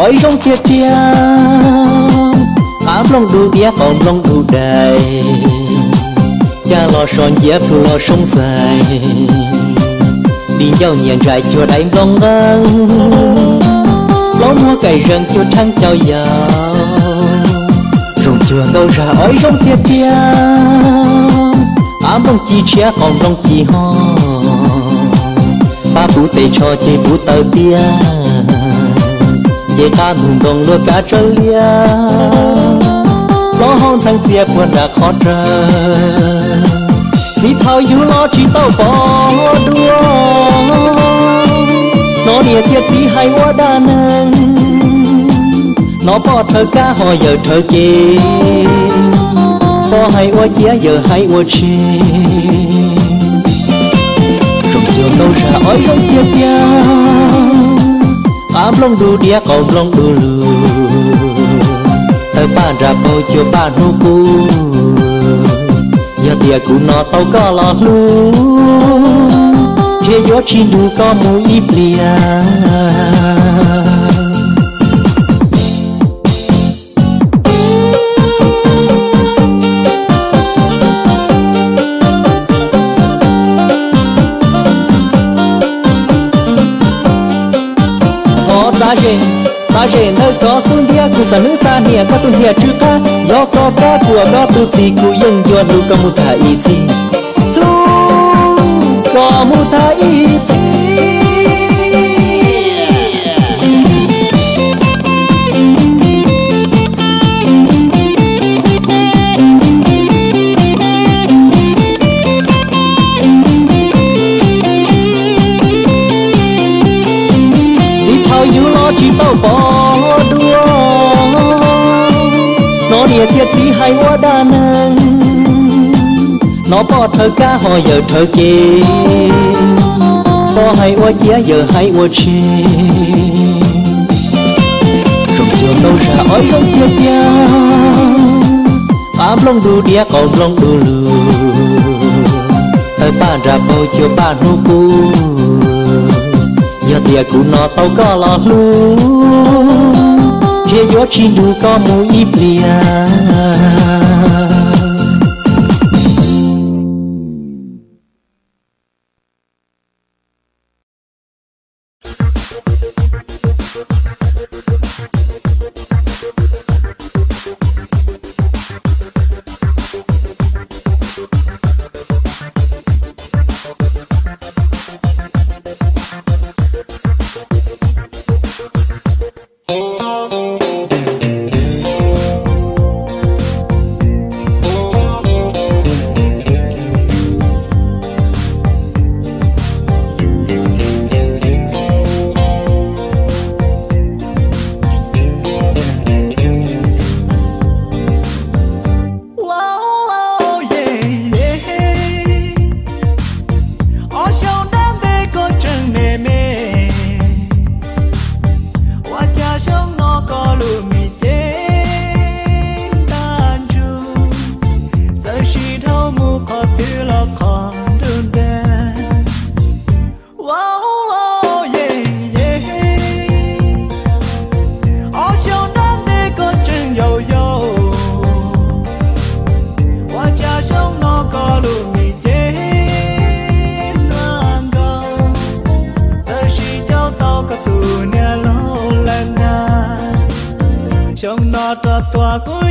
Ib zoo tiag tiag, qab nplooj du diab qaum nplooj du dais, caj los so nciab plhu los soo xais, di ncauj nyias ntsais cuag dais nplooj nqeeb, plaub muag kaim zees cuag rheeb cau yaus. Zoo cuag nkauj zag os, ib zoo tiag tiag, qab nplooj ci tshiab qaum nplooj ci ho, pab puv tes tsho ceg puv taw tiab, nce qab ntug ntoo luaj kav tsawv liab, plaub hau ntxheev txias puag nram qhov rawg. Txiv thaum yug los tsis tau pom dua, hnov niam thiab txiv hais ua dab neeg, hnov poj rhawv kab ho yawm rhawv kev, poj hais ua ciav yawm hais ua tshis. Zoo cuag nkauj zag os, ib zoo tiag tiag, qab nplooj du diab qaum nplooj du lug, tawg paj nram paug cuag paj hnub qub. Yog tias kuv no tau koj los hlub, ntshe yuav tsis nrug koj mus ib pliag. Thov txav zem, txav zem ntawm koj xub ntiag, kuv xav nwb xa niam koj tus ntiag tsw qab. Yog koj kab kuam koj tus txiv, kuv yeej yuav hlub koj mus tag ib txhis, hlub koj mus tag ib txhis. Txiv thaum yug los tsis tau pom dua, hnov niam thiab txiv hais ua dab neeg, hnov poj rhawv kab ho yawm rhawv kev, poj hais ua ciav yawm hais ua tshis. Zoo cuag nkauj zag os, ib zoo tiag tiag, qab nplooj du diab qaum nplooj du lug, tawg paj nram paug cuag paj hnub qub. Yog tias kuv no tau koj los hlub, ntshe yuav tsis nrug koj mus ib pliag. Ob xyoo dab nteg koj tseem me me, ua cas xyoo no koj lub me cev ntab ntsug, txawm sis dhau mus qhov twg los qhov ntuj ntev. Ob xyoo dab nteg koj tseem yau yau, ua cas xyoo no koj lub me cev ntab nkaus, txawm sis coj tau koj tus niam laug lawm ntag. Xyoo no rov tuaj kuv